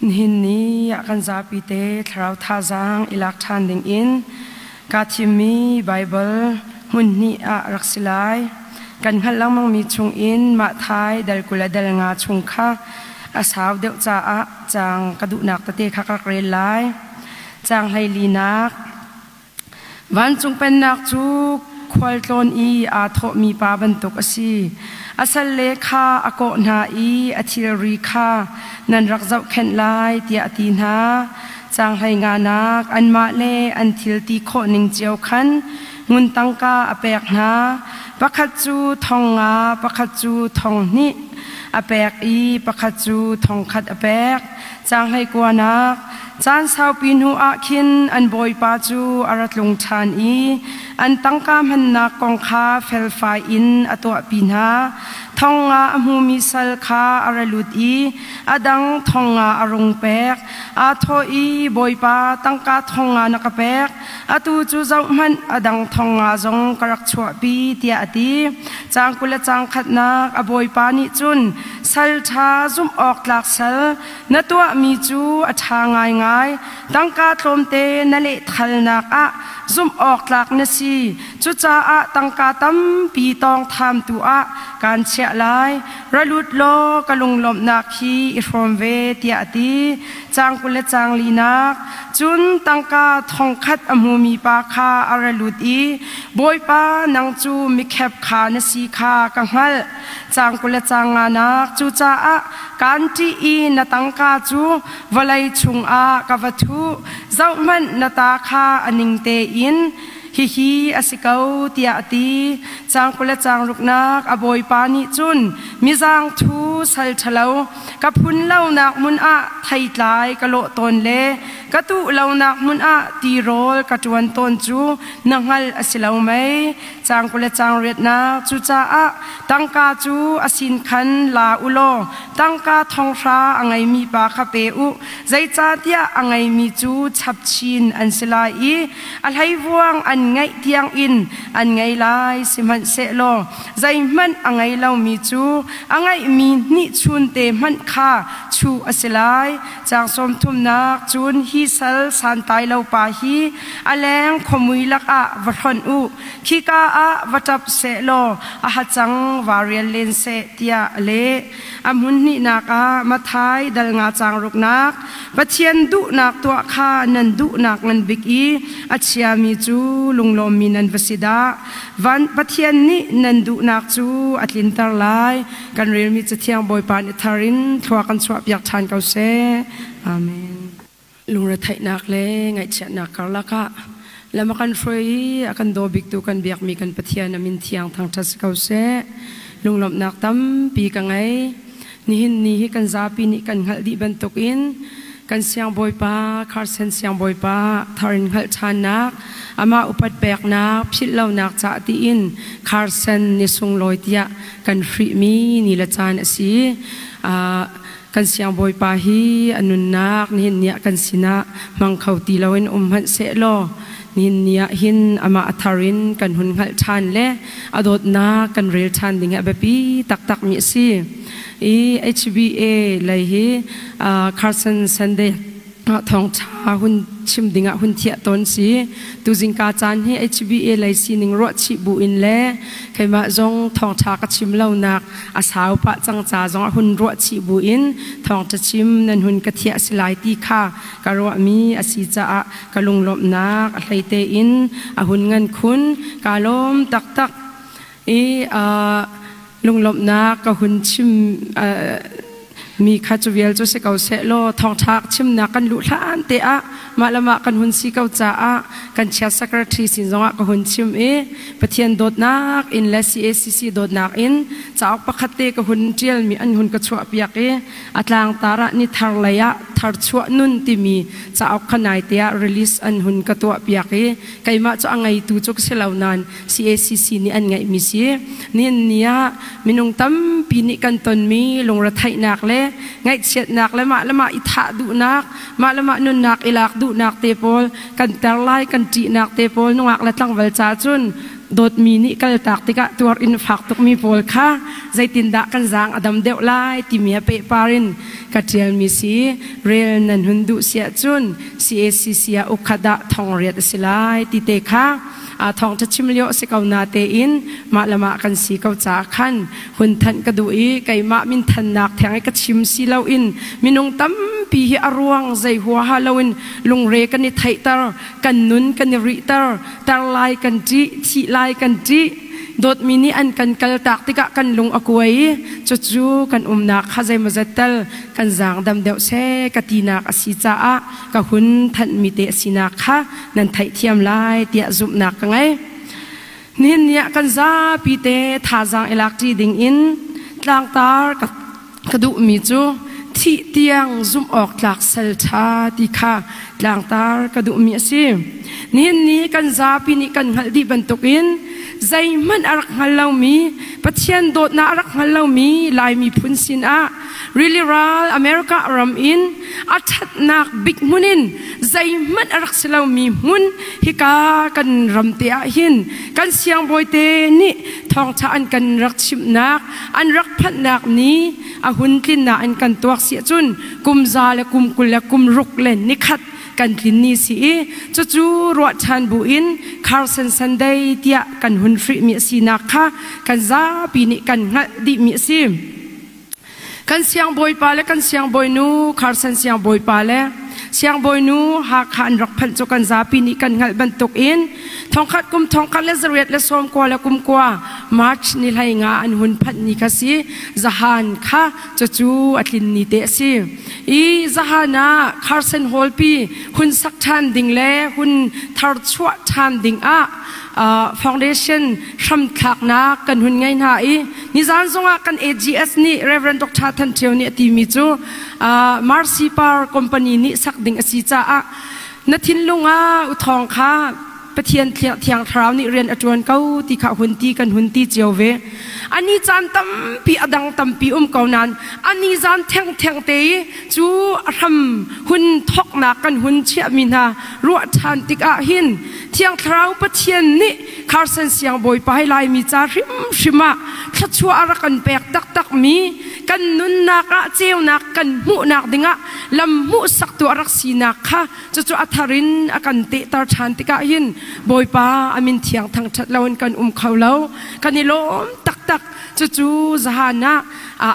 Nihin ni ah kan zapi te thlarau thazaang i lak ṭhan ding in kaa thimmi Baibal hmun hnih ah rak si lai. Kan hngalh lengmangmi chung in mah thai dal 20 le dal nga chung kha a sau deuh caah caang ka duhnak tete kha ka rak rel lai. Caang 14nak. Vancung Pennak cu khualtlawn i aa thawhmi pa bantuk a si. A salle kha a kawh hna i a thilri kha nan rak zohkhenh lai tiah a ti hna. Caang 15nak anmah le an thil ti khawh ning cio khan ngun tangka a pek hna. Pakhat cu thong nga, pakhat cu thong hnih a pek i pakhat cu thong khat a pek. Caang 19nak Caan saupi hnu ah khin an bawipa cu a ra tlung ṭhan i an tangka hmannak kong kha felfai in a tuahpi hna. Thong nga a hmumi sal kha a ra lut i a dang thong nga a rung pek. Aa thawh i, Bawipa, tangka thong nga na ka pek. Atu cu zohhmanh, a dang thong nga zong ka rak chuahpi, tiah a ti. Caang 20 le caang khatnak a bawipa nih cun sal ṭha zumh awk tlak sal na tuahmi cu a ṭha ngaingai. Tangka tlawmte na lehthalnak ah zumh awk tlak na si. Cucaah tangka tampi tawngthamtu ah kaan chiah lai. Ra lut law ka lunglawmhnak hi i hrawm ve, tiah a ti. Caang 20 le caang linak. Cun tangka thong khat a hmumi pa kha a ra lut i, Bawipa, nang cu mikhep kha na si kha ka hngalh. Caang 20 le caang nganak. Cucaah kaan ṭih i na tangka cu vawlei chungah ka va thuh. Zohhmanh, na ta kha a ning tein hihi a si ko, tiah a ti. Caang 20 le caang ruknak. A bawipa nih cun mizang thu sal ṭhalo ka phun lonak hmun ah theitlai ka lawh tawn le ka tuh lonak hmun ah tirawl ka ṭuan tawn cu na hngalh a si lo mei? Caang 20 le caang riatnak. Cucaah tangka cu a sin khan la u law tangka thong hra a ngeimi pa kha pe u. Zeicahtiah a ngeimi cu chap chin an si lai i a hleivuang an ngeih tiangin an ngei lai. Sihmanhsehlaw zeihmanh a ngei lomi cu a ngeihmi hnihchunte hmanh kha chuh a si lai. Caang 30nak. Cun hi sal santlai lo pa hi a leng khuamui lakah va hlonh u, khika ah va ṭap seh law a hacang vaa rial len seh, tiah a leh. A hmun hnihnak ah Matthai dal nga caang ruknak. Pathian duhnak tuah kha nan duhnak ngan bik i a chiami cu lunglawmmi nan va si dah. Van Pathian nih nan duhnak cu a tlinter lai. Kan relmi Cathiang Bawipa nih thar in thlua kan chuahpiak ṭhan ko seh. Amen. Lungretheihnak le ngaihchiatnak karlak ah lam a kan hruai i a kan daw biktu kan biakmi kan Pathian a min thiang thangṭhat si ko seh. Lunglawmhnak tampi ka ngei. Nihin ni hi kan zapi nih kan hngalh dih bantukin kan siangbawipa Carson siangbawipa thar in hngalh ṭhannak, amah upat peknak, philh lonak cah tiin Carson ni sunglawi tiah kan hrihmi ni le caan a si. Kan siangbawipa hi a nunnak nihin ni ah kan sinah hmang kho ti loin um hmanh sehlaw nihin ni ah hin amah a thar in kan hun hngalh ṭhan le a dawtnak kan rel ṭhan ding hi a biapi taktakmi a si. I HBA lei hi Carson Sunday thawngṭha hun chim dingah hun thiah tawn si. Tuzingka caan hi HBA lei sining ruahchih bu in le keimah zong thawngṭha ka chim lonak a sau pah cang ca zong a hun ruahchih bu in thawngṭha chim nan hun ka thiah si lai ti kha ka ruahmi a si caah ka lunglawmhnak a hlei tein a hun ngan khun. Ka lawm taktak i lunglawmhnak ka hun chim mi kha cu vial cu si ko seh law thawngṭha chimnak kan luh hlan te ah mah le mah kan hun si ko caah kan chia secretary sin zongah ka hun chim i Pathian dawtnak in le CACC dawtnak in cauk pakhat te ka hun ṭialmi an hun ka chuahpiak i a tlangtar ah ni thar lei ah tharchuah nun timi cauk kha naite ah release an hun ka tuahpiak i keimah cu a ngeitu cu ka si lo nain CACC nih an ngeihmi si. Nihin ni ah minung tampi nih kan tonmi lungretheihnak le ngaihchiatnak le mah le mah i thah duhnak, mah le mah nunnak i lak duhnak te pawl kan ter lai kan ṭihnak te pawl nungak le tlangval ca cun dawtmi nih kaltak tikah tuar in fak tukmi pawl kha zeitindah kan zaang a dam deuh lai timi a pehpar in. ka ṭialmi si. Rel nan hun duh si ahcun CACC ah ukhat ah 8,000 a si lai ti te kha thawngṭha chim lio a si ko na tein mah le mah kan si ko caah khan hun thanh ka duh i keimah minthannak theng i ka chim si loin minung tampi hi a ruang zei huaha loin lungre kan i theihter, kan nun kan i rihter, tar lai kan ṭih, thih lai kan ṭih. Dawtmi nih an kan kaltak tikah kan lung a kuai i cucu kan umnak kha zeimawzat tal kan zaang dam deuh seh ka tinak a si caah ka hun thanhmi te a sinak kha nan theihthiam lai tiah zumhnak ka ngei. Nihin ni ah kan zapi te thazaang i lakṭi ding in tlangtar ka duhmi cu thih tiang zumh awk tlak sal ṭha ti kha tlangtar ka duhmi a si. Nihin ni kan zapi nih kan hngalh dih bantukin zeihmanh a rak hngal lomi Pathian dawtnak a rak hngal lomi Lai miphun sinah rili ral America ram in a ṭhatnak bik hmun in zeihmanh a rak si lomi hmun hika kan ram te ah hin kan siangbawite nih thawngṭha an kan rak chimhnak an rak phanhnak ni a hun tlinnak in kan tuak si ahcun kum za le kum 20 le kum ruk le nikhat kan tlin ni si i cucu ruah ṭhan bu in Carson Sunday tiah kan hun hrihmi a sinak kha kan zapi nih kan hngalh dihmi a si. Kan siangbawipa le kan siangbawinu, Carson siangbawipa le siangbawinu Hakha an rak phanh cu kan zapi nih kan hngalh bantukin thongkhat kum 1999 March ni 15 an hun phanh ni kha si. Zahan kha cucu a tlin ni te a si. I zahan ah Carson Hall pi hun sak ṭhan ding le hun tharchuah ṭhan ding ah foundation hramthlaknak kan hun ngei hna i nizan zongah kan AGS nih Reverend Dr. Than Ṭhio nih a timi cu Marcy Par Company nih sak ding a si caah na thinlung ah uthawng kha Pathian Thiang Thlarau nih rian a ṭuan ko ti kha hun ti kan hun ti cio ve. Ani caan tampi a dang tampi um ko nain ani zan thengtheng te i cu a hram hun thoknak kan hun chiahmi hna ruah ṭhan tikah hin Thiang Thlarau Pathian nih Carson Siangbawipa hi Laimi ca hrimhrim ah thluachuah a rak kan pek taktakmi kan nunnak ah ceunak kan hmuhnak dingah lam hmuhsaktu a rak sinak kha cucu a thar in a kan tehter ṭhan tikah hin Bawipa a min thiang thangṭhat loin kan um kho lo. Kan i lawm taktak. Cucu zahan ah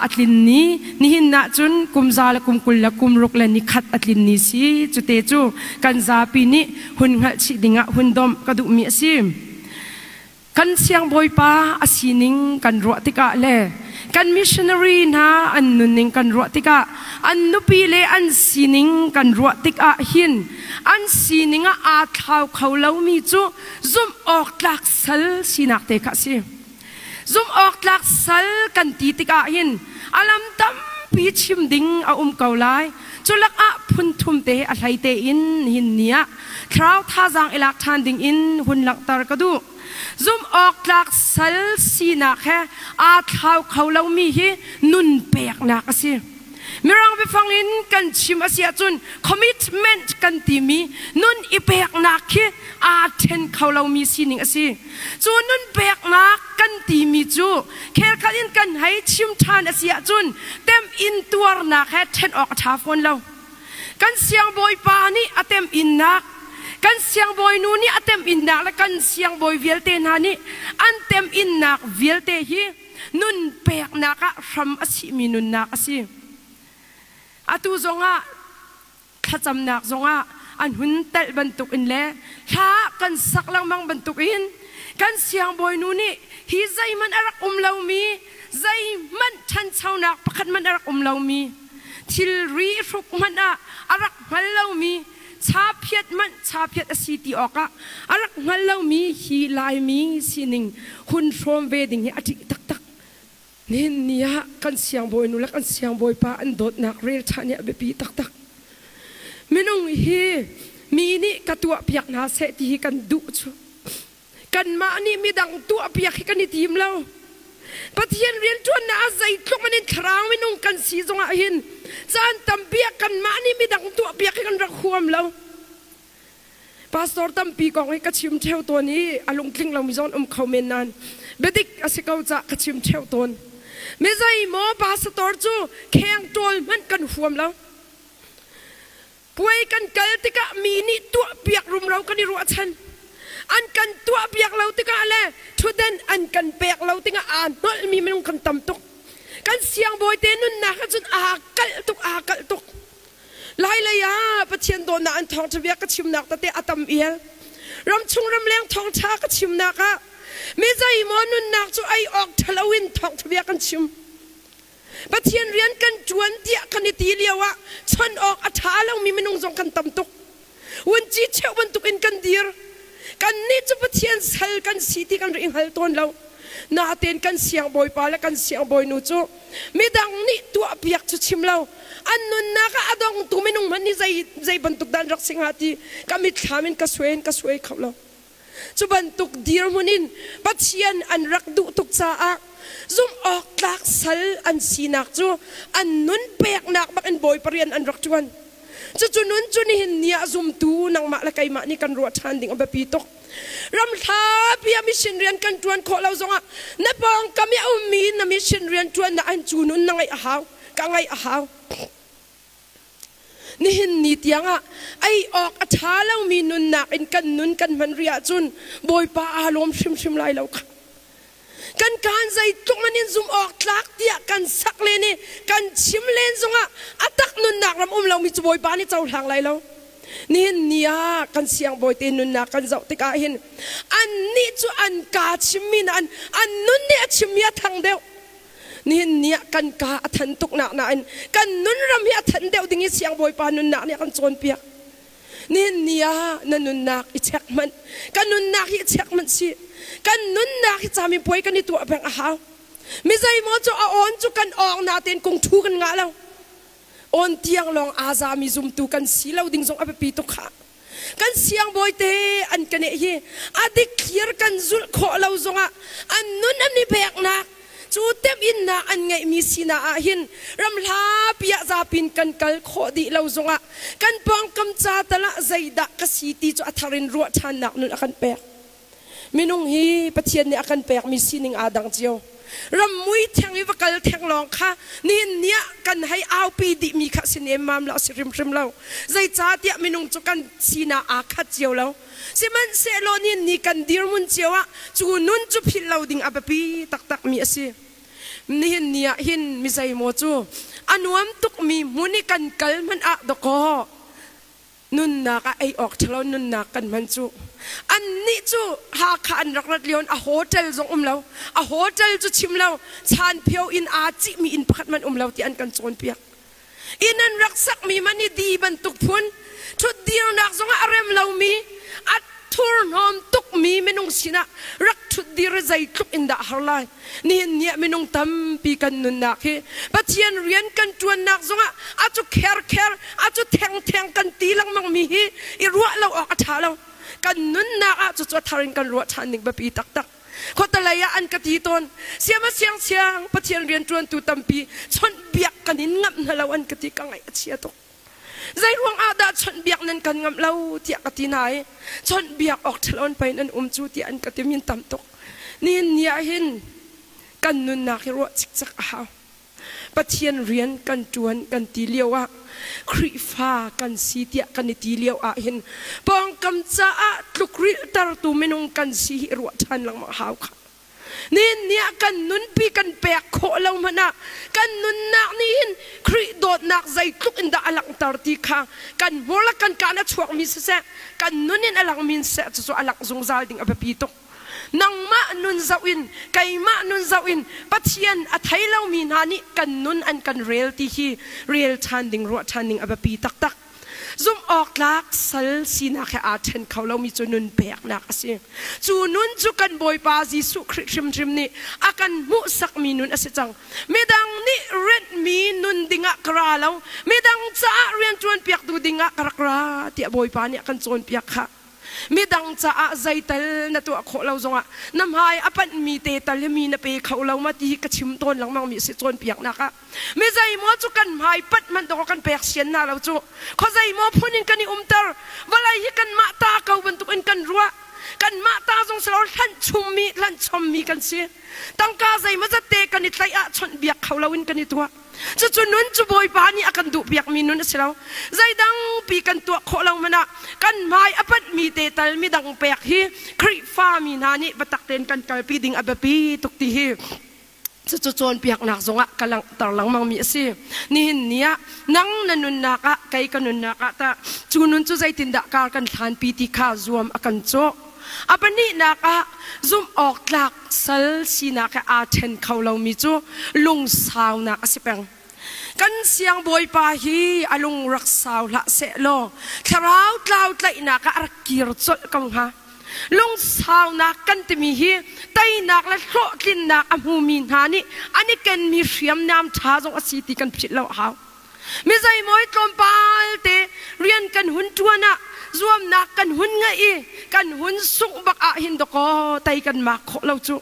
a tlin ni, nihin ah cun kum za le kum 20 le kum ruk le nikhat a tlin ni si. Cute cu kan zapi nih hun hngalh chih dingah hun domh ka duhmi a si. Kan siangbawipa a sining kan ruah tikah le kan missionary hna an nunning kan ruah tikah an nupi le an sining kan ruah tikah hin an sining ah aa thlau kho lomi cu zumh awk tlak sal sinak te kha a si. Zumh awk tlak sal kan ti tikah hin a lam tampi chim ding a um ko lai. Cu lakah phun thum te a hlei tein hin ni ah thlarau thazaang i lak ṭhan ding in hun langhter ka duh. Zumh awk tlak sal sinak he aa thlau kho lomi hi nun peknak a si. Mirang biafang in kan chim a si ahcun commitment kan timi nun i peknak khi aa ṭhen kho lomi sining a si. Cu nun peknak kan timi cu khelkhat in kan hei chim ṭhan a si ahcun temh-in tuarnak he ṭhen awk a ṭha fawn lo. Kan siangbawipa nih a temh-innak, kan siangbawinu nih a temh-innak le kan siangbawi vialte hna nih an temh-innak vialte hi nun peknak ah hram a sihmi nunnak a si. Atu zongah thlacamnak zongah an hun telh bantukin le hla kan sak lengmang bantukin kan siangbawinu nih hi zeihmanh a rak um lomi zeihmanh ṭhanchonak pakhat hmanh a rak um lomi thilri hruk hmanh ah a rak hngal lomi chaphiat hmanh chaphiat a si ti awkah a rak hngal lomi hi Laimi sining hun hrawm ve ding hi a ṭih taktak. Nihin ni ah kan siangbawinu le kan siangbawipa an dawtnak rel ṭhan hi a biapi taktak. Minung hi mi nih ka tuahpiak hna seh ti hi kan duh cu. Kanmah nih midang tuahpiak hi kan i tim lo. Pathian rianṭuannak ah zeitluk in thlarau minung kan si zongah hin caan tampi ah kanmah nih midang tuahpiak hi kan rak huam lo. Pastor tampi kong hi ka chim ṭheo tawn i a lungtling lomi zong um kho men nain biadik a si ko cah ka chim ṭheo tawn. Mi zeimaw pastor cu kheng ṭawl hmanh kan huam lo. Puai kan kal tikah mi nih tuahpiak rumro kan i ruahchan. An kan tuahpiak lo tikah le ṭhutden an kan pek lo tikah aa hnolhmi minung kan tam tuk. Kan siangbawi te nunnak ahcun aa kalh tuk, aa kalh tuk. Lailei ah Pathian dawtnak an thawngṭha bia ka chimnak tete a tam ial. Ramchung ramleng thawngṭha ka chimnak ah mi zeimaw nunnak cu ei awk ṭhalo in thawngṭha bia kan chim. Pathian rian kan ṭuan tiah kan i ti lio ah chawnh awk a ṭha lomi minung zong kan tam tuk. Vunci cheuh bantukin kan dir. Kannih cu Pathian sal kan si ti kan rak i hngal tawn lo. Natein kan siangbawipa le kan siangbawinu cu midang nih tuahpiak cu chim lo, an nunnak ah a dongtu minung hmanh nih zei zei bantuk dah an rak si hnga ti ka mitthlam in ka suai in ka suai kho lo. Cu bantuk dirhmun in Pathian an rak duh tuk caah zumh awk tlak sal an sinak cu an nun peknak bak in Bawipa rian an rak ṭuan. Cucu nun cu nihin ni ah zumtu nangmah le keimah nih kan ruah ṭhan ding a biapi tuk. Ramhlapi ah mission rian kan ṭuan khawh lo zongah na pawngkam i a ummi na mission rian ṭuannak ah hin cu nun na ngeih a hau, ka ngeih a hau. Nihin ni tiangah ei awk a ṭha lomi nunnak in kan nun kan hman rih ahcun Bawipa aa lawm hrimhrim lai lo kha. Kan kaan zeitluk man in zum awk tlak tiah kan sak len i kan chim len zongah a tak nunnak ram um lomi cu Bawipa nih cohlang lai lo. Nihin ni ah kan siangbawi te nunnak kan zoh tikah hin annih cu an kaa chimmi na an an nun nih a chimmi a thang deuh. Nihin ni ah kan kaa a than tuk nak nain kan nun ram hi a than deuh ding i siangbawipa nunnak nih a kan cawnpiak. Nihin ni ah na nunnak i check hmanh. Kan nunnak hi i check hmanh si. Kan nunnak hi camipuai kan i tuah peng a hau. Mi zeimaw cu a awn cu kan awng natein kung thu kan ngah lo. Awn tiang lawng aa zami zumtu kan si lo ding zong a biapi tuk khah. Kan siangbawi te an ka neh hi a dikthlir kan zulh khawh lo zongah an nun an i peknak cu temhinnak an ngeihmi sinak ah hin ramhlapi ah zapin kan kal khawh dih lo zongah kan pawngkam ca tal ah zeidah ka si ti cu a thar in ruah ṭhannak nun a kan pek. Minung hi Pathian nih a kan pekmi sining aa dang cio. Ram mui theng i va kal theng lawng kha nihin ni ah kan hei aupi dihmi kha si nemmam lo a si hrimhrim lo. Zeicahtiah minung cu kan sinak aa khat cio lo. Sihmanhsehlaw nihin ni kan dirhmun cio ah cu nun cu philh lo ding a biapi taktakmi a si. Nihin ni ah hin mi zeimaw cu a nuam tukmi hmun i kan kal hmanh ah dawkaw nunnak ah ei awk ṭhalo nunnak kan hman cu annih cu Hakha an rak rat lio in a hotel zong um lo a hotel cu chim lo chanphio inn aa cihmi inn pakhat man um lo ti an kan cawnpiak inn an rak sakmi man hi di bantuk phun ṭhutdirnak zongah a rem lomi a thurhnawm tukmi minung sinah rak ṭhutdir zeitluk in dah har lai Nihin ni ah minung tampi kan nunnak hi Pathian rian kan ṭuannak zongah a cu kherkher, a cu thengtheng kan ti lengmangmi hi i ruah lo awk a ṭha lo. Kan nunnak ah cucu a thar in kan ruah ṭhan ding biapi taktak. Khuatalei ah an ka ti tawn. Siam a siang siang Pathian rian ṭuantu tampi chawnhbiak kan in ngamh hna lo an ka ti ka ngaih a chia tuk. Zeiruang ah dah chawnhbiak nan kan ngamh lo tiah ka ti hna i chawnhbiak awk ṭhalo pei nan um cu tiah an ka ti min tam tuk. Nihin ni ah hin kan nunnak hi ruah cikcek a hau. Pathian rian kan ṭuan kan ti lio ah Khrihfa kan si tiah kan i ti lio ah hin pawngkam caah tlukrilhtertu minung kan si hi ruah ṭhan lengmang hau kha. Nihin ni ah kan nunpi kan pek khawh lo hmanh ah kan nunnak nih hin Khrih dawtnak zeitluk in dah a langhter ti kha kan hmur le kan kaan a chuakmi siseh kan nun in a langmi in siseh cucu a langh zungzal ding a biapi tuk. Nangmah nun zoh in keimah nun zoh in Pathian a thei lomi hna nih kan nun an kan rel ti hi rel ṭhan ding ruah ṭhan ding a biapi taktak. Zumh awk tlak sal sinak he aa ṭhen kho lomi cu nun peknak a si. Cu nun cu kan Bawipa Jesuh Khrih hrimhrim nih a kan hmuhsakmi nun a si cang. Midang nih renhmi nun dingah ka ra lo, midang caah rianṭuanpiaktu dingah ka rak ra tiah Bawipa nih a kan cawnpiak khah. Midang caah zeital na tuah khawh lo zongah na hmai a panhmi te tal hi mi na pe kho lo ma ti hi ka chim tawn lengmangmi a si cawnpiaknak ah. Mi zeimaw cu kan hmai panh hmanh dawk kan pek sian hna lo cu. Khuazeimaw phun in kan i umter. Vawlei hi kanmah ta ko bantuk in kan ruah. Kanmah ta zong si lo hlanh chummi hlanh chommi kan si. Tangka zeimawzat te kan i tlaih ah chawnh biak kho loin kan i tuah. Cucu nun cu Bawipa nih a kan duhpiakmi nun a si lo. Zeidang pi kan tuah khawh lo hmanh ah kan hmai a panhmi te tal midang pek hi Khrihfami hna nih biatak tein kan kalpi ding a biapi tuk ti hi cucu cawnpiaknak zongah ka langhter lengmangmi a si. Nihin ni ah nang na nunnak ah kei ka nunnak ah tah cu nun cu zeitindah kar kan hlanpi ti kha zuam a kan cawh. A pahnihnak ah zumh awk tlak sal sinak he aa ṭhen kho lomi cu lungsaunak a si peng. Kan siangbawipa hi a lung rak sau hlah sehlaw thlarau tlau tlaihnak ah a rak kir colh ko hnga. Lungsaunak kan timi hi teinak le hlawhtlinnak a hmumi hna nih an i kenmi hriamnam ṭha zong a si ti kan philh lo a hau. Mi zeimaw tlawmpal te rian kan hun ṭuan ah zuamnak kan hun ngeih i kan hun sungh bak ah hin dawkaw tei kan mak khawh lo cu.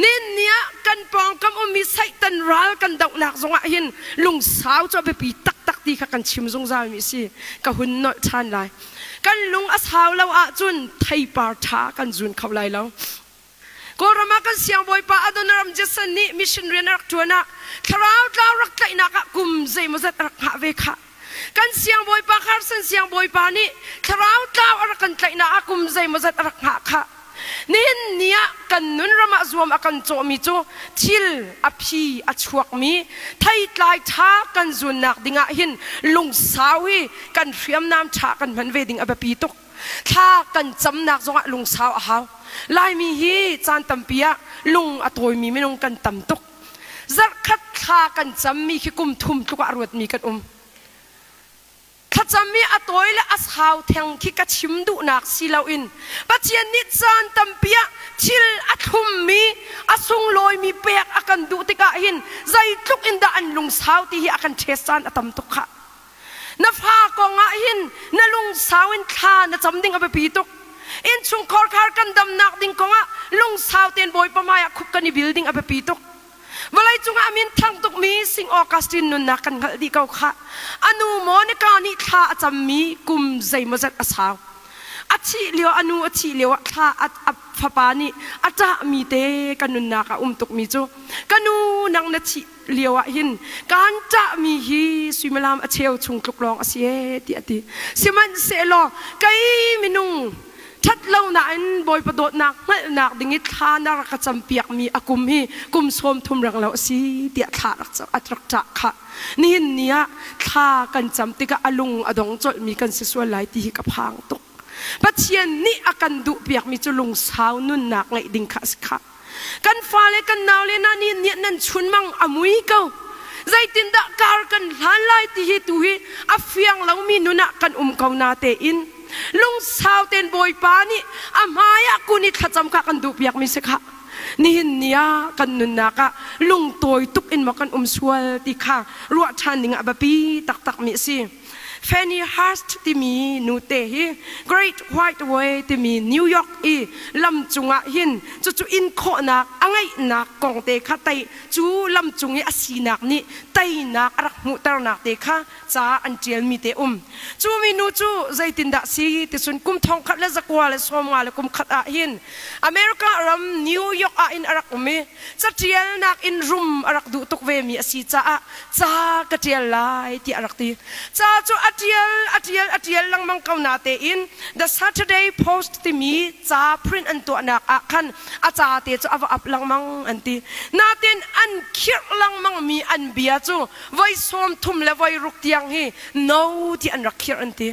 Nin ni ah kan pawngkam ummi Satan ral kan dohnak zongah hin lungsau cu a biapi taktak ti kha kan chim zungzalmi a si. Ka hun nolh ṭhan lai. Kan lung a sau lo ahcun theipar ṭha kan zun kho lai lo. Kawlram ah kan siangbawipa Adoniram Judson nih mission rian a rak ṭuan ah thlarau tlau rak tlaihnak ah kum zeimawzat a rak hngah ve khah. Kan siangbawipa Carson siangbawipa nih thlarau tlau a rak kan tlaihnak ah kum zeimawzat a rak hngah khah. Nihin ni ah kan nun ram ah zuam a kan cawhmi cu thil a phi a chuakmi theitlai ṭha kan zunnak dingah hin lungsau hi kan hriamnam ṭha kan hman ve ding a biapi tuk. Thla kan camnak zongah lungsau a hau. Laimi hi caan tampi ah lung a tawimi minung kan tam tuk. Zarhkhat thla kan cammi khi kum thum tluk ah a ruatmi kan um. Thlacam i a tawi le a sau theng khi ka chim duhnak si loin Pathian nih caan tampi ah thil a thlummi, a sunglawimi pek a kan duh tikah hin zeitluk in dah an lungsau ti hi a kan ṭhes caan a tam tuk khah. Na fa kong ah hin na lungsau in thla na cam ding a biapi tuk. Innchungkhar khar kan damnak ding kongah lungsau tein Bawipa hmaiah khup kan i bil ding a biapi tuk. Vawleicung ah min thang tukmi Sing Augustine nunnak kan hngalh dih ko khah. A nu Monica nih thla a cammi kum zeimawzat a sau. A thih lio a nu a thih lio ah thla a fapa nih a ṭahmi te ka nunnak ah um tukmi cu ka nu nang na thih lio ah hin kaan ṭahmi hi suimilam a cheu chung tluk lawng a si ee ti a ti. Sihmanhsehlaw kei minung ṭhat lo nain Bawipa dawtnak hngalhnak ding i thla na rak ka campiakmi a kum hi kum 30 reng lo a si tiah thla a rak ṭah khah. Nihin ni ah thla kan cam tikah a lung a dong colhmi kan si sual lai ti hi ka phang tuk. Pathian nih a kan duhpiakmi cu lungsau nunnak ngeih ding kha a si khah. Kan fale kan naule hna nih nih nan chunmang a mui ko. Zeitindah kar kan hlan lai ti hi tu hi a fiang lomi nun ah kan um ko na tein lungsau tein Bawipa nih a hmai ah kun i thlacam kha kan duhpiakmi si khah. Nihin ni ah kan nunnak ah lungtawi tuk in maw kan um sual ti kha ruah ṭhan ding ah biapi taktakmi a si. Fanny Hurst timi nute hi Great White Way timi New York i lam cungah hin cucu inn khawhnak a ngeihnak kong te kha tei cu lam cung i a sinak nih teinak a rak hmuhternak te kha ca an ṭialmi te um. Cu minu cu zeitindah si ticun kum 1991 ah hin America ram New York ah in a rak um i caṭialnak in rum a rak duh tuk vemi a si caah ca ka ṭial lai tiah a rak ti. Ca cu a ṭial, a ṭial, a ṭial lengmang ko natein The Saturday Post timi ca print an tuahnak ah khan a ca te cu a va ap lengmang an ti. Natein an khirh lengmangmi an bia cu voi 30 le voi ruk tiang hi no ti an rak khirh an ti.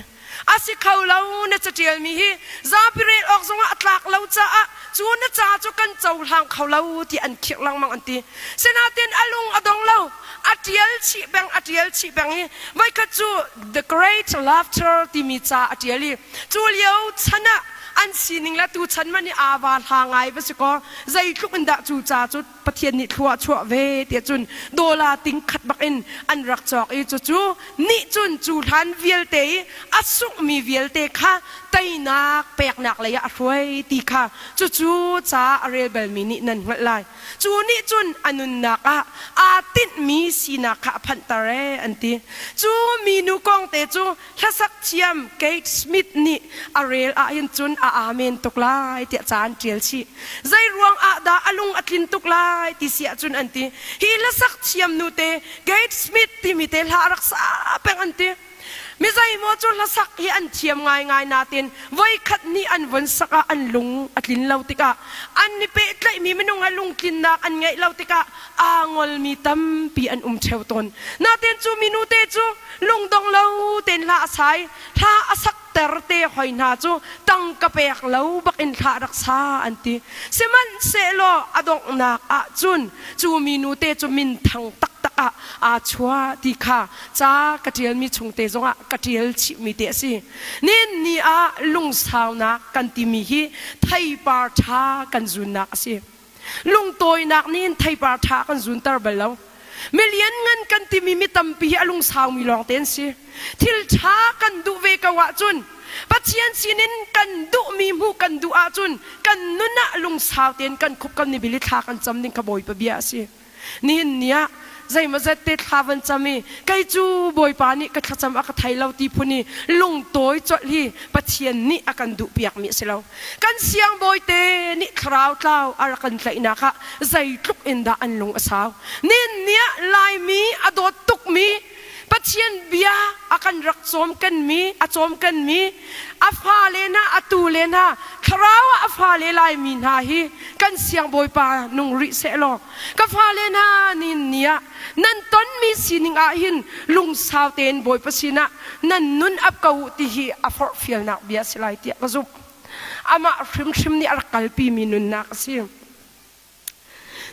A si kho lo na caṭialmi hi zapi rel awk zongah a tlak lo caah cu na ca cu kan cohlang kho lo ti an khirh lengmang an ti. Sinain a lung a dong lo. A ṭial chih peng, a ṭial chih peng i voikhat cu The Great Laughter timi ca a ṭial i cu lio chan ah an sining le tu chan man hi aa va hla ngai va si kaw zeitluk in dah cu ca cu. Pathian nih thlua a chuah ve tiah cun dawla ting khat bak in an rak cawk i cucu nih cun cu hlan vialte i a sunghmi vialte kha teinak peknak lei ah a hruai ti kha cucu ca a rel balmi nih nan hngalh lai. Cu nih cun a nunnak ah aa tinhmi sinak kha a phanhter ee an ti. Cu minu kong te cu hlasak thiam Kate Smith nih a rel ahhin cun a amen tuk lai tiah ca an ṭial chih. Zei ruang ah dah a lung a tlin tuk lai ti si ahcun an ti. Hi hlasak thiam nu te Kate Smith timi te hla a rak sa peng an ti. Mi zeimaw cu hlasak hi an thiam ngaingai nain voikhat nih an von sak ah an lung a tlin lo tikah an i pehtlaihmi minung he lungtlinnak an ngeih lo tikah aa ngolmi tampi an um ṭheo tawn. Nain cu minu te cu lungdong lo tein hla a sai, hla a sakter te hoi hna cu tangka pek lo bak in hla rak sa an ti. Sihmanhsehlaw a donghnak ah cun cu minu te cu minthang taktak ah aa chuah ti kha ca ka ṭialmi chung te zongah ka ṭial chihmi te a si. Nihin ni ah lungsaunak kan timi hi theipar ṭha kan zunnak a si. Lungtawinak nih hin theipar ṭha kan zunter bal lo. Milian ngan kan timi mi tampi hi a lungsaumi lawngte an si. Thil ṭha kan duh ve ko ahcun Pathian sinin kan duhmi hmuh kan duh ahcun kan nun ah lungsau tein kan khup kan i bil i thla kan cam ding kha Bawipa bia a si. Nihin ni ah zeimawzat te thla van cam i kei cu Bawipa nih ka thlacam a ka thei lo ti phun i lungtawi colh hi Pathian nih a kan duhpiakmi a si lo. Kan siangbawi te nih thlarau tlau a rak kan tlaihnak ah zeitluk in dah an lung a sau. Nihin ni ah Laimi a dawt tukmi Pathian bia a kan rak cawmkenmi, a cawmkenmi, a fale hna, a tule hna, thlarau ah a fale Laimi hna hi kan siangbawipa nung rih sehlaw ka fale hna nin ni ah nan tonmi sining ah hin lungsau tein Bawipa sinah nan nun ap ko u ti hi a forhfialnak bia a si lai tiah ka zumh. Amah hrimhrim nih a rak kalpimi nunnak a si.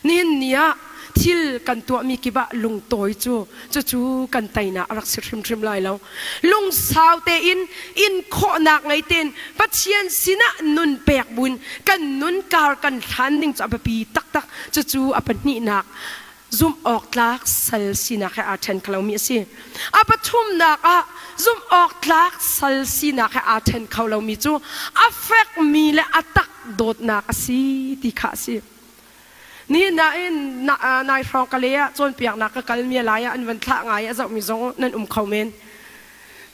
Nihin ni ah thil kan tuahmi kip ah lungtawi cu cucu kan teinak a rak si hrimhrim lai lo. Lungsau tein in khawhnak ngei tein Pathian sinah nun pek buin kan nun kar kan hlan ding cu a biapi taktak. Cucu a pahnihnak zumh awk tlak sal sinak he aa ṭhen kho lomi a si. A pathumnak ah zumh awk tlak sal sinak he aa ṭhen kho lomi cu a fekmi le a tak dawtnak a si ti kha a si. Nihin ah hin nai hrawng ka le ah cawnpiaknak ka kalmi lai ah an van thlah ngai a zohmi zong nan um kho men.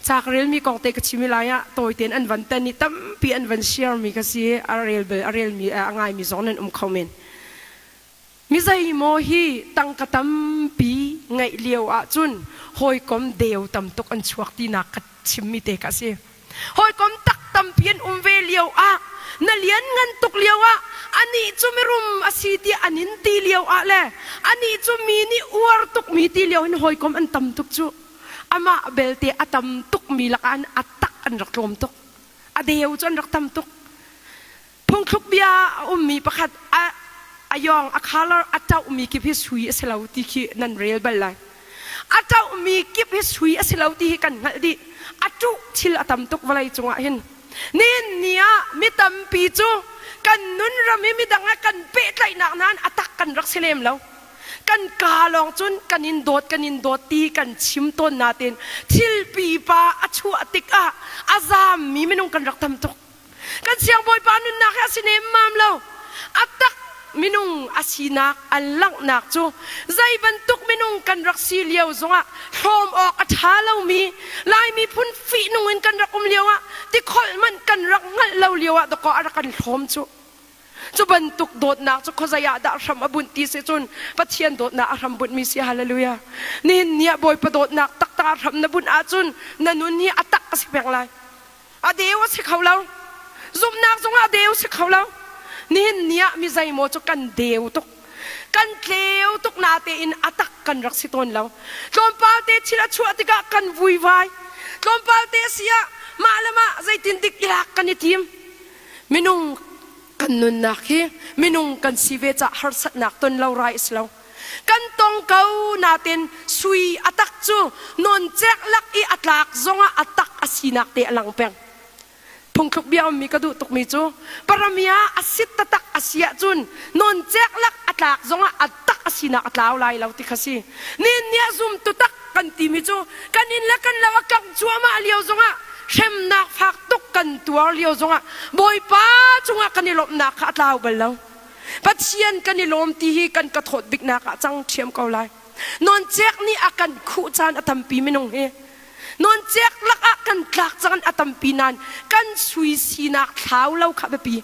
Ca ka relmi kong te ka chim lai ah tawi tein an van tan i tampi an van share mi ka si a rel bel a relmi a ngaimi zong nan um kho men. Mi zeimaw hi tangka tampi ngeih lio ahcun hawikom deu tam tuk an chuak tinak ka chimmi te ka si. Hawikom tak tampi an um ve lio ah na lian ngan tuk lio ah anih cu mirum a si tiah an in ti lio ah le anih cu mi nih uar tukmi ti lio hin hawikom an tam tuk cu. Amah belte a tam tukmi lakah an a tak an rak tlawm tuk. A deu cu an rak tam tuk. Phungthluk bia a ummi pakhat a a yawng a color a ṭauhmi kip hi sui a si lo ti khi nan rel bal lai. A ṭauhmi kip hi sui a si lo ti hi kan hngalh dih. A ṭuh thil a tam tuk vawlei cungah hin. Nihin ni ah mi tampi cu kan nun ram hi midang he kan pehtlaihnak nain a tak kan rak si lem lo. Kan kaa lawng cun kan in dawt kan in dawt ti kan chim tawn nain thil pipa a chuah tikah a zaammi minung kan rak tam tuk. Kan siangbawipa nunnak hi a si nemmam lo. A tak minung a sinak a langhnak cu zei bantuk minung kan rak si lio zongah hlawm awk a ṭha lomi Lai miphun fihnung in kan rak um lioah tikholh hmanh kan rak hngalh lo lioah dakaw a rak kan hlawm cu. Cu bantuk dawtnak cu khuazei ah dah hram a bunh ti si cun Pathian dawtnak a hram bunhmi si hallelujah. Nihin ni ah Bawipa dawtnak taktak a hram na bunh ahcun na nun hi a tak a si peng lai. A deu a si kho lo. Zumhnak zongah a deu si kho lo. Nihin ni ah mi zeimaw cu kan deu tuk. Kan tleu tuk natein a tak kan rak si tawn lo. Tlawmpal te thil a chuah tikah kan vuivai. Tlawmpal te a si ah mah le mah zeitin dik i lak kan i tim. Minung kan nunnak hi minung kan si ve cah harsatnak ton lo rai a si lo. Kan tong ko natin sui a tak cu nawncek lak i a tlak zongah a tak a sinak te a lang peng. Phungthluk bia ummi ka duh tukmi cu paramia a sit taktak a si ahcun nawncek lak a tlak zongah a tak a sinak a tlau lai lo ti kha si. Nin nih a zumtu tak kan timi cu kan inn le kan lo a kangh cuahmah lio zongah hremnak fak tuk kan tuar lio zongah Bawipa cungah kan i lawmhnak kha a tlau bal lo. Pathian kan i lawm ti hi kan ka thawt biknak ah cang ṭhiam ko lai. Nawncek nih a kan khuh caan a tampi minung hi. Nawncek lakah kan tlak caan a tampi nain kan sui sinak thlau lo kha biapi.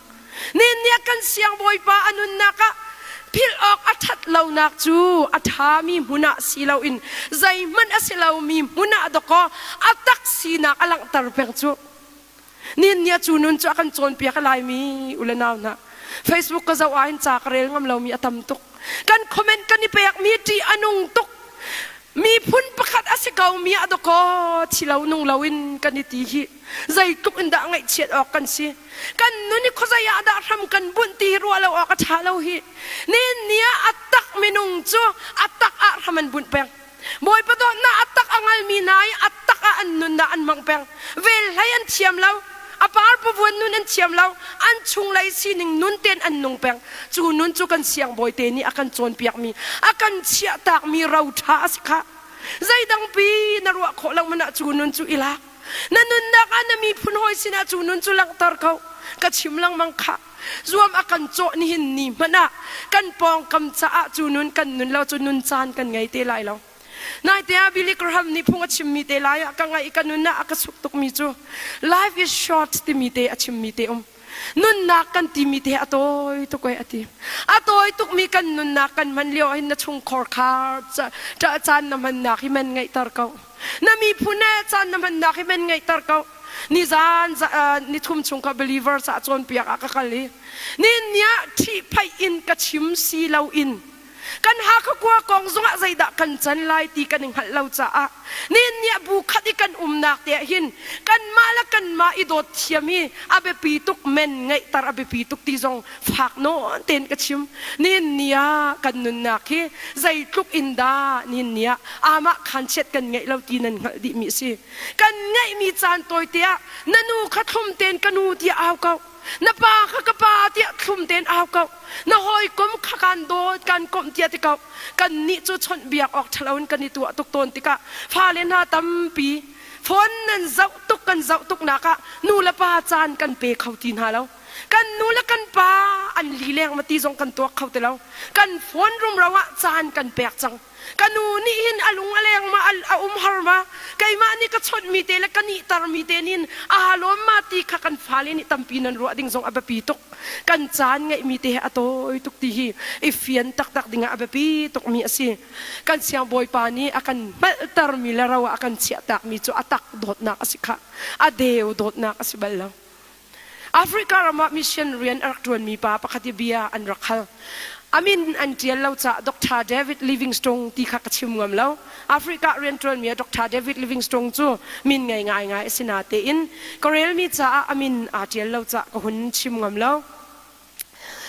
Nin nih kan siangbawipa a nunnak ah philh awk a ṭhat lonak cu a ṭhami hmun ah si loin zeihmanh a si lomi hmun ah dawkaw a tak sinak a langhter peng cu. Nin nih cu nun cu a kan cawnpiak laimi u le nau hna. Facebook ka zoh ahhin ca ka rel ngam lomi a tam tuk. Kan comment kan i pekmi ṭih a nung tuk. Miphun pakhat a si ko mi ah dawkaw thi lo nung loin kan i ti hi zeitluk in dah ngaihchiat awk kan si. Kan nun i khuazei ah dah hram kan bunh ti hi ruah lo awk a ṭha lo hi. Nin ni ah a tak minung cu a tak ah hram an bunh peng. Bawipa dawtnak a tak a ngalmi hna i a tak ah an nunnak an hmang peng. Vel hlei an thiam lo. A par pavuan nun an thiam lo. An chunglei sining nun tein an nung peng. Cu nun cu kan siangbawi te nih a kan cawnpiakmi, a kan chiahtakmi ro ṭha a si khah. Zeidangpi na ruah khawh lo hmanh ah cu nun cu i lak. Na nunnak ah na miphun hawi sinah cu nun cu langhter ko. Ka chim lengmang khah. Zuam a kan cawh nihin ni hmanh ah kan pawngkam caah cu nun kan nun lo cu nun caan kan ngei te lai lo. Naite ah Billy Graham nih phung a chimmi te lai ah ka ngaih ka nun ah a ka suk tukmi cu life is short timi te a chimmi te um. Nunnak kan timi te a tawi tuk ei a ti. A tawi tukmi kan nunnak kan hman lio ah hin na chungkhor khar ṭah caan na hmannak hi man ngeihter ko. Na miphun he caan na hmannak hi man ngeihter ko. Nizan nithum chung ka believer ca cawnpiak ah ka kal i nin nia ṭhihphaih in ka chim si loin kan Hakha khua kong zongah zeidah kan can lai ti kan i hngalh lo caah nin nia bu khat i kan umnak te ah hin kanmah le kanmah i dawt thiam hi a biapi tuk men ngeihter a biapi tuk ti zong fak nawn tein ka chim. Nin nia kan nunnak hi zeitluk in dah nin nia amah khan chiat kan ngeih lo ti nan hngalh dihmi a si. Kan ngeihmi caan tawite ah na nu kha thlum tein ka nu tiah au ko. Na pa kha ka pa tiah thlum tein au ko. Na hawikom kha kaan dawt, kaan komh tiah ti ko. Kannih cu chawnhbiak awk ṭhalo in kan i tuah tuk tawn tikah fale hna tampi phone nan zoh tuk kan zoh tuknak ah nu le pa caan kan pe kho ti hna lo. Kan nu le kan pa an lileng ma ti zong kan tuak kho ti lo. Kan phone rumro ah caan kan pek cang. Ka nu nih hin a lung a leng ma a um har ma keimah nih ka chawnhmi te le ka nihtermi te nih aa lawm ma ti kha kan fale nih tampi nan ruah ding zong a biapi tuk. Kan caan ngeihmi te he a tawi tuk ti hi i fian taktak dingah a biapi tukmi a si. Kan siangbawipa nih a kan hngalhtermi le ro ah a kan chiahtakmi cu a tak dawtnak a si khah. A deu dawtnak a si bal lo. Africa ram ah mission rian a rak ṭuanmi pa pakhat i bia an rak hal. A min an ṭial lo caah Dr. David Livingstone ti kha ka chim ngam lo. Africa rianṭuanmi ah Dr. David Livingstone cu min ngei ngaingai a si natein ka relmi caah a min aa ṭial lo caah ka hun chim ngam lo.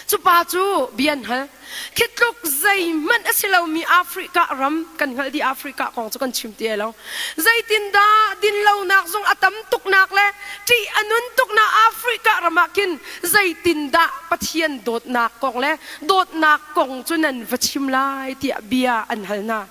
Cu pa cu bia an hal. Khi tluk zeihmanh a si lomi Africa ram kan hngalh dih Africa kong cu kan chim ti lo. Zeitindah dinlonak zong a tam tuknak le ṭih a nun tuknak Africa ram ah khin zeitindah Pathian dawtnak kong le dawtnak kong cu nan va chim lai tiah bia an hal hna.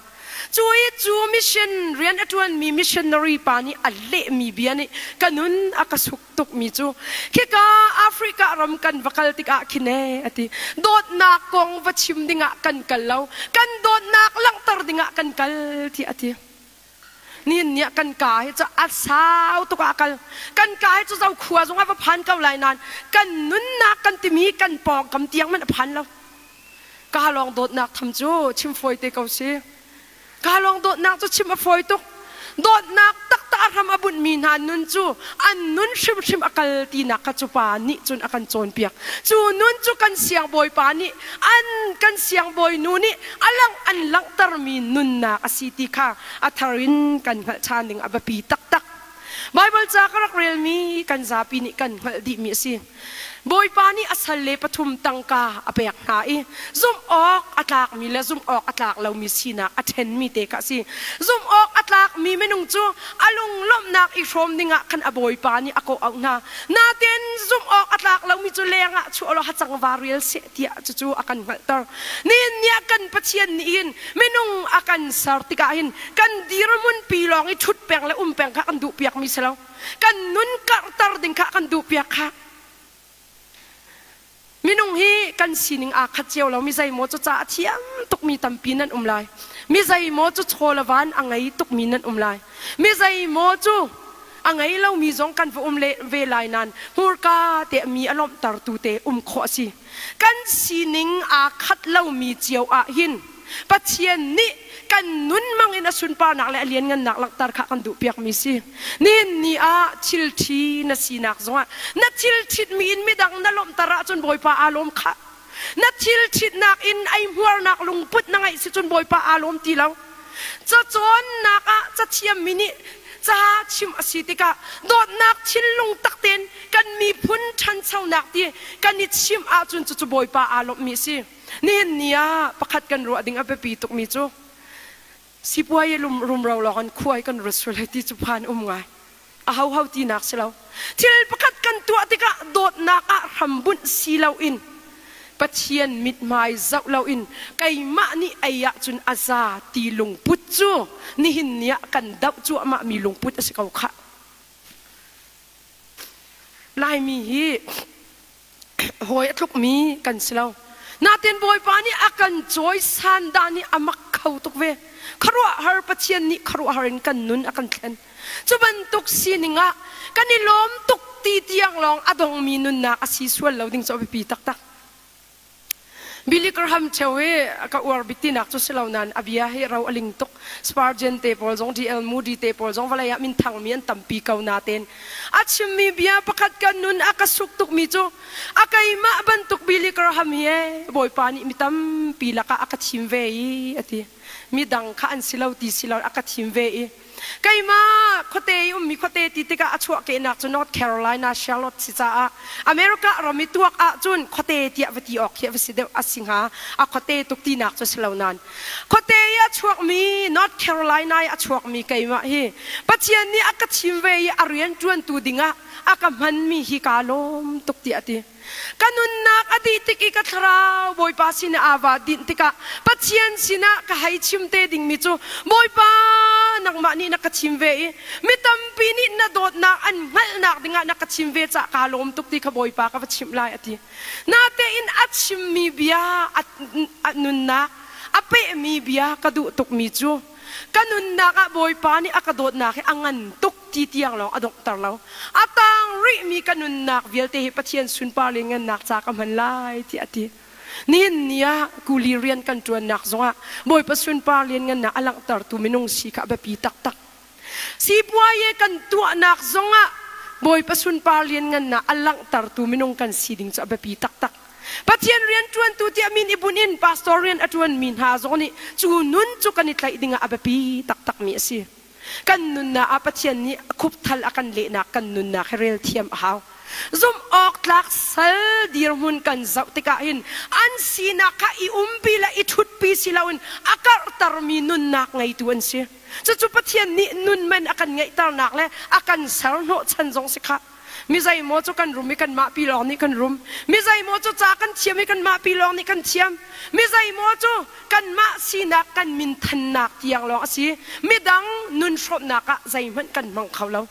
Cu i cu mission rian a ṭuanmi missionary pa nih a lehmi bia nih ka nun a ka suk tukmi cu khika Africa ram kan va kal tikah khin ee a ti. Dawtnak kong va chim dingah kan kal lo, kan dawtnak langhter dingah kan kal tiah a ti. Nihin ni ah kan ka hi cu a sau tuk ah a kal. Kan ka hi cu Zokhua zongah va phan ko lai nain kan nunnak kan timi kan pawngkam tiang hmanh a phan lo. Ka lawng dawtnak tham cu chim fawi te ko si. Ka lawng dawtnak cu chim a fawi tuk. Dawtnak taktak a hram a bunhmi hna nun cu an nun hrimhrim a kal tinak kha cu pa nih cun a kan cawnpiak. Cu nun cu kan siangbawipa nih an kan siangbawinu nih a langh an langhtermi nunnak a si ti kha a thar in kan hngalh ṭhan ding a biapi taktak. Baibal ca ka rak relmi kan zapi nih kan hngalh dihmi a si. Bawipa nih a salle pathum tangka a pek hna i zumh awk a tlakmi le zumh awk a tlak lomi sinak a ṭhenmi te kha a si. Zumh awk a tlakmi minung cu a lunglawmhnak i hrawm dingah khan a bawipa nih a kawh auh hna. Nain zumh awk a tlak lomi cu lengah chuah law hacang va rial seh tiah cucu a kan hngalhter. Nihin ni ah kan Pathian nih hin minung a kan ser tikah hin kan dirhmun pi lawng i ṭhut peng le um peng kha kan duhpiakmi si lo. Kan nun karhter ding kha kan duhpiak kha. Minung hi kan sining aa khat cio lo. Mi zeimaw cu ca a thiam tukmi tampi nan um lai. Mi zeimaw cu chaw le van a ngei tukmi nan um lai. Mi zeimaw cu a ngei lomi zong kan va um ve lai nain hmurka te mi a lawmhtertu te um khawh a si. Kan sining aa khat lomi cio ah hin Pathian nih kan nun mang in a sunparnak le a lianngannak langhter kha kan duhpiakmi si. Nihin ni ah thil ṭhi na sinak zongah na thil ṭhitmi in midang na lawmhter ahcun Bawipa aa lawm khah. Na thil ṭhitnak in eihmuarnak lungput na ngeih si cun Bawipa aa lawm ti lo. Cacawnnak ah cathiammi nih ca chim a si tikah dawtnak thinlung tak tein kan miphun ṭhanchonak ti kan i chimh ahcun cucu Bawipa aa lawmhmi a si. Nihin ni ah pakhat kan ruah ding a biapi tukmi cu sipuai rumro lawng in khuai kan ruat sual hei ti cu phan um ngai. A hoho tinak si lo. Thil pakhat kan tuah tikah dawtnak ah hrambunh si loin Pathian mithmai zoh loin keimah nih ei ahcun a za ti lungput cu nihin ni ah kan doh cuahmahmi lungput a si ko khah. Laimi hi hawi a tlukmi kan si lo. Natin Bawipa nih a kan cawisan dah nih a mak kho tuk ve. Khuaruahhar Pathian nih khuaruahhar in kan nun a kan thlen. Cu bantuk sining ah kan i lawm tuk ti tiang lawng a dongmi nunnak a si sual lo ding cu a biapi taktak. Billy Graham cheu hi ka uar bik tinak cu si lo nain a bia hi ro a ling tuk. Spurgeon te pawl zong D.L. Moody te pawl zong vawlei ah minthangmi an tampi ko natein a chimmi bia pakhat ka nun a ka suk tukmi cu a keimah bantuk Billy Graham hi ee Bawipa nih mi tampi lakah a ka thim ve i a ti. Midang kha an si lo ti si lo a ka thim ve i Keimah khuate i ummi khuate ti tikah a chuahkehnak cu North Carolina Charlotte si caah America ram i tuak ahcun khuate tiah va ti awk khi a va si deuh a si hnga. A khuate tuk tinak cu si lo nain khuate i a chuakmi North Carolina i a chuakmi keimah hi Pathian nih a ka thim ve i a rian ṭuantu dingah a ka hmanmi hi kaa lawm tuk tiah a ti. Ka nunnak a dih tik i ka thlarau Bawipa sinah aa va dinh tikah Pathian sinah ka hei chim te dingmi cu Bawipa nangmah nih na ka chim ve i mi tampi nih na dawtnak an hngalhnak dingah na ka chim ve caah kaa lawm tuk ti kha Bawipa ka va chimh lai a ti. Natein a chimmi bia a nunnak a pehmi bia ka duh tukmi cu Ka nunnak ah Bawipa nih a ka dawtnak hi a ngan tuk ti tiang lawng a donghter lo. A tang rihmi ka nunnak vialte hi Pathian sunpar le ngannak ca ka hman lai tiah a ti. Nihin ni ah kuli rian kan ṭuannak zongah Bawipa sunpar lianngannak a langhtertu minung si kha a biapi taktak. Sipuaye kan tuahnak zongah Bawipa sunpar lianngannak a langhtertu minung kan si ding cu a biapi taktak. Pathian rianṭuantu tiah min i bunh in pastor rian a ṭuanmi hna zong nih cu nun cu kan i tlaih dingah a biapi taktakmi a si. Kan nunnak ah Pathian nih khupthal a kan lehnak kan nunnak hi rel thiam a hau. Zumh awk tlak sal dirhmun kan zoh tikah hin an sinak kha i umpi le i ṭhutpi si loin a karhtermi nunnak ngeitu an si. Cucu Pathian nih nun man a kan ngeihternak le a kan ser hnawhchan zong si khah. Mi zeimaw cu kan rum i kanmah pi lawng nih kan rum. Mi zeimaw cu ca kan thiam i kanmah pi lawng nih kan thiam. Mi zeimaw cu kanmah sinak kan minthannak tiang lawng a si. Midang nun hrawmhnak ah zeihmanh kan hmang kho lo.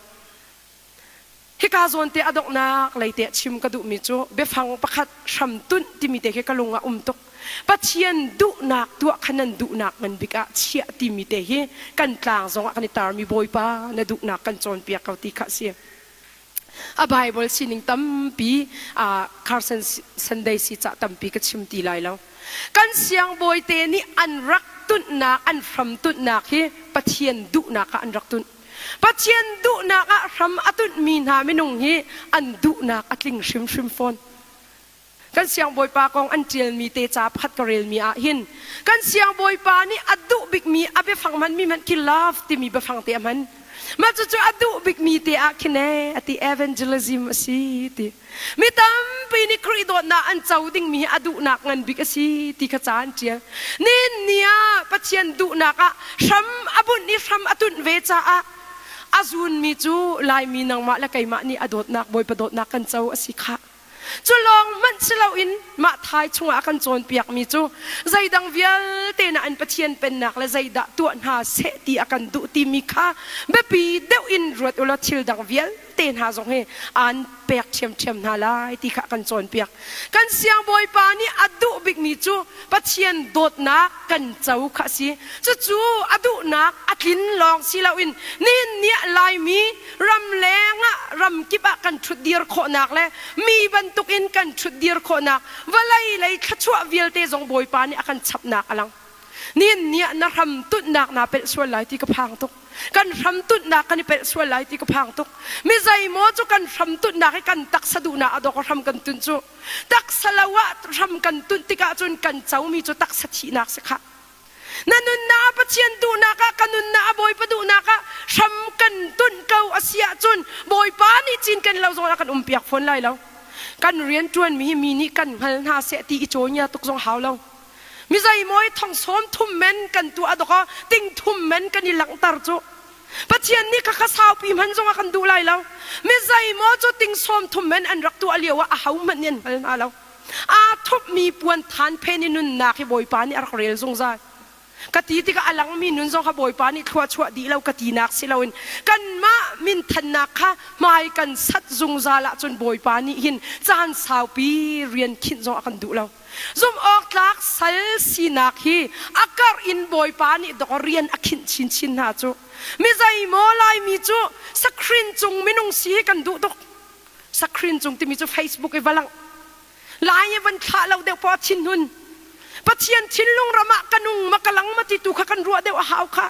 Hika zawn te a donghnak lei te chim ka duhmi cu biafang pakhat hramtunh timi te khi ka lung ah um tuk. Pathian duhnak tuah kha nan duhnak ngan bik ah chiah timi te hi kan tlang zongah kan i tarmi Bawipa na duhnak kan cawnpiak ko ti kha a si. A Bible sining tampi Carson Sunday si cah tampi ka chim ti lai lo. Kan siangbawi te nih an rak tunhnak, an hram tunhnak hi Pathian duhnak ah an rak tunh. Pathian duhnak ah hram a tunhmi hna minung hi an duhnak a tling hrimhrim fawn. Kan siangbawipa kong an ṭialmi te ca pakhat ka relmi ah hin kan siangbawipa nih a duh bikmi a biafang hmanmi hmanh khi love timi biafang te a hman. Mah cucu a duh bikmi te ah khin ee a ti evangelism a si ti. Mi tampi tampi nih Khrih dawtnak an co dingmi hi a duhnak ngan bik a si ti kha ca an ṭial. Nihin ni ah Pathian duhnak ah hram a bunh i hram a tunh ve caah a zuunmi cu Laimi nangmah le keimah nih a dawtnak Bawipa dawtnak kan co a si khah. Cu lawng hmanh si loin mah thai chungah a kan cawnpiakmi cu zeidang vialte na an Pathian pennak le zeidah tuah hna seh ti a kan duh timi kha biapi deuh in ruat u law thil dang vialte hna zong hi aan pek ṭhiamṭhiam hna lai ti kha a kan cawnpiak. Kan siangbawipa nih a duh bikmi cu Pathian dawtnak kan co kha a si. Cucu a duhnak a tlin lawng si loin nihin ni ah Laimi ramleng ah ramkip ah kan ṭhutdir khawhnak le mi bantukin kan ṭhutdir khawhnak vawlei lei thluachuah vialte zong Bawipa nih a kan chapnak a lang. Nihin ni ah na hram tunhnak naa pelh sual lai ti ka phang tuk. Kan hram tunhnak kan i pelh sual lai ti ka phang tuk. Mi zeimaw cu kan hram tunhnak hi kan taksa duhnak a dawk hram kan tunh cu. Taksa lo ah hram kan tunh tikah cun kan comi cu taksa thihnak si khah. Na nunnak ah Pathian duhnak ah ka nunnak ah Bawipa duhnak ah hram kan tunh ko a si ahcun Bawipa nih cin kan lo zong ah kan umpiak fawn lai lo. Kan rian ṭuanmi hi mi nih kan hngal hna seh ti i cawinia tuk zong hau lo. Mi zeimaw thong sawm thum men kan tuah dok ah ting thum men kan i langhter cu. Pathian nih khakha saupi hman zong ah kan duh lai lo. Mi zeimaw cu ting sawm thum men an rak tuah lio ah a ho hmanh nih an hngal hna lo. Aa thupmi puan than phen i nunnak hi Bawipa nih a rak rel zungzal. Ka ti tikah a langmi nun zong kha Bawipa nih thlua chuah dih lo ka tinak si loin kanmah minthannak kha hmai kan sat zungzal ahcun Bawipa nih hin caan saupi rian khinh zong a kan duh lo. Zumh awk tlak sal sinak hi a karh in Bawipa nih dok rian a khinh chinchin hna cu. Mi zeimaw Laimi cu sakrin cung minung si hi kan duh tuk. Sakrin cung timi cu Facebook i va langh. Lai i van thlah lo deuh poah thinhun. Pathian thinlung ram ah ka nung ma ka lang ma ti tu kha kan ruah deuh a hau kha.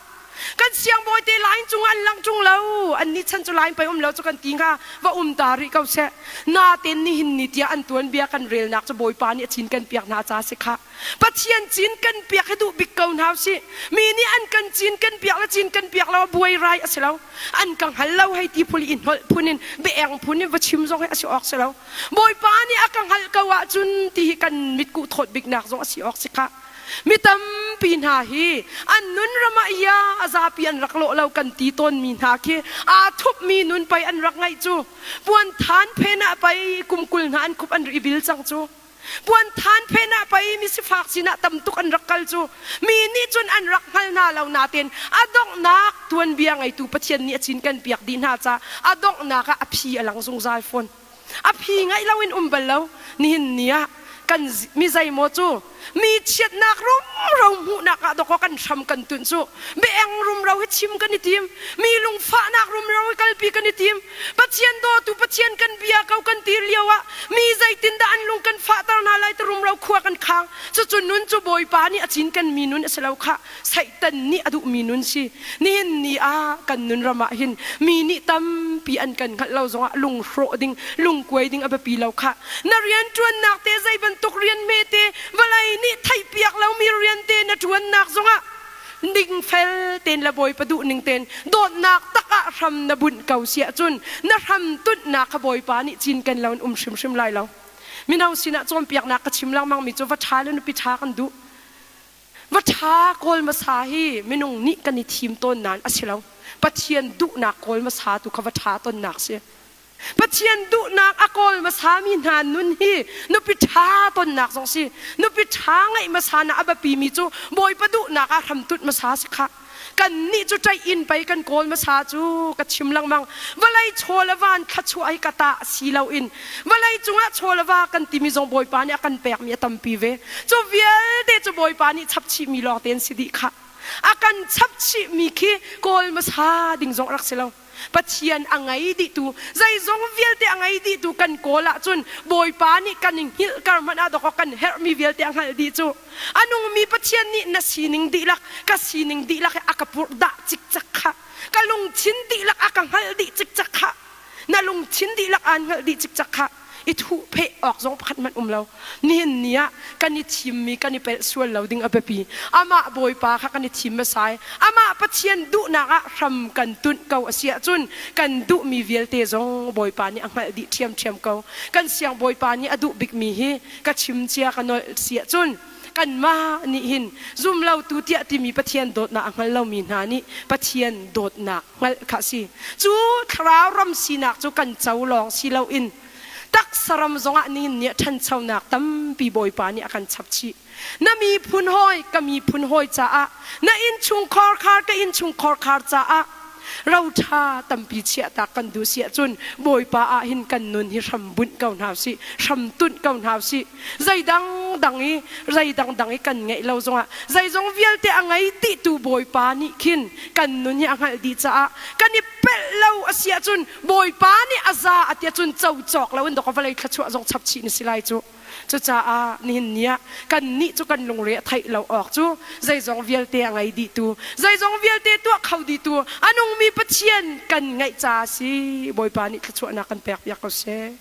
Kan siangbawi te lain cung an lang ṭung lo. An nih chan cu lain pei um lo cu kan ti hnga. Va um ta rih ko seh. Natein nihin ni tiah an tuanbia kan relnak cu Bawipa nih a cin kan piak hna ca si khah. Pathian cin kan piak hi duh bik ko hna usih. Mi nih an kan cin kan piak le cin kan piak lo buai rai a si lo. An ka hngal lo hei ti phul i hnolh phun in biaeng phun in va chim zong hi a si awk si lo. Bawipa nih a ka hngalh ko ahcun ti hi kan mitkuh thawt biknak zong a si awk si khah. Mi tampi hna hi an nun ram ah ia a zapi an rak lawh lo kan ti tawnmi hna khi aa thupmi nun pei an rak ngaih cu. Puan than phen ah pei kum 20 hna an khup an ri bil cang cu. Puan than phen ah pei mi sifak sinah tam tuk an rak kal cu mi nih cun an rak hngal hna lo nain a donghnak tuanbia ngeitu Pathian nih a cin kan piak dih hna ca a donghnak ah a phi a lang zungzal fawn. A phi ngaih loin um bal lo. Nihin ni ah kan mi zeimaw cu mi chiatnak rumro hmuhnak ah dawkaw kan hram kan tunh cu biaeng rumro hi chim kan i tim mi lungfahnak rumro hi kalpi kan i tim Pathian dawtu Pathian kan bia ko kan ti lio ah mi zeitindah an lung kan fahter hna lai ti rumro khua kan khang cucu nun cu Bawipa nih a cin kan mi nun a si lo khah Satan nih a duhmi nun si nihin ni ah kan nun ram ah hin mi nih tampi an kan hngalh lo zongah lungrawh ding lungkuai ding a biapi lo khah na rian ṭuannak te zei bantuk rian hme te vawlei nih theihpiak lomi rian te na ṭuannak zongah ningfel tein le Bawipa duh ning tein dawtnak tak ah hram na bunh ko si ahcun na hram tunhnak kha Bawipa nih cinken lo in um hrimhrim lai lo. Mino sinah cawnpiaknak ka chim lengmang mi cu va ṭha le nupi ṭha kan duh. Va ṭha kawl hmasa hi minung nih kan i thim tawn nain a si lo. Pathian duhnak kawl hmasa tu kha va ṭha tonnak si. Pathian duhnak a kawl hmasami hna nun hi nupi ṭha tonnak zong si. Nupi ṭha ngeih hmasa na a biapimi cu Bawipa duhnak ah hramtunh hmasa si khah. Kannih cu ṭaih inn pei kan kawl hmasa cu ka chim lengmang. Vawlei chaw le van thluachuah hi ka ta si loin vawlei cungah chaw le va kan timi zong Bawipa nih a kan pekmi a tampi ve. Cu vialte cu Bawipa nih chapchihmi lawng te an si dih khah. A kan chapchihmi khi kawl hmasa ding zong a rak si lo. Pathian a ngei dihtu, zeizong vialte a ngei dihtu kan kawl ahcun Bawipa nih kan i hngilhkar hmanh ah dawkaw kan herhmi vialte a hngalh dih cu. A nungmi Pathian nih na sining dihlak, ka sining dihlak hi a ka purhdah cikcek kha. Ka lungthin dihlak a ka hngalh dih cikcek kha. Na lungthin dihlak aan hngalh dih cikcek kha. I thuh pheh awk zong pakhat hmanh um lo. Nihin ni ah kan i thimmi kan i pelh sual lo ding a biapi. Amah Bawipa kha kan i thim hmasa i amah Pathian duhnak ah hram kan tunh ko a si ahcun kan duhmi vialte zong Bawipa nih a hngalh dih ṭhiamṭhiam ko. Kan siangbawipa nih a duh bikmi hi ka chim cia ka nolh si ahcun kanmah nih hin zumlotu tiah timi Pathian dawtnak a hngal lomi hna nih Pathian dawtnak hngalh kha a si. Cu thlarau ram sinak cu kan co lawng si loin taksa ram zongah nihin ni ah ṭhanchonak tampi Bawipa nih a kan chap chih. Na miphun hawi ka miphun hawi caah, na innchungkhar khar ka innchungkhar khar caah roṭha tampi chiahtak kan duh si ahcun Bawipa ah hin kan nun hi hram bunh ko hna usih, hram tunh ko hna usih. Zeidang dang i zeidang dang i kan ngeih lo zongah zeizong vialte a ngei dihtu Bawipa nih khin kan nun hi a hngalh dih caah kan i pelh lo a si ahcun Bawipa nih a za a ti ahcun co cawk lo in dawk vawlei thluachuah zong chap chih na si lai cu. Cucaah nihin ni ah kannih cu kan lungre a theih lo awk cu zeizong vialte a ngei dihtu, zeizong vialte tuah kho dihtu, a nungmi Pathian kan ngeih caah a si. Bawipa nih thluachuahnak kan pekpiak ko seh.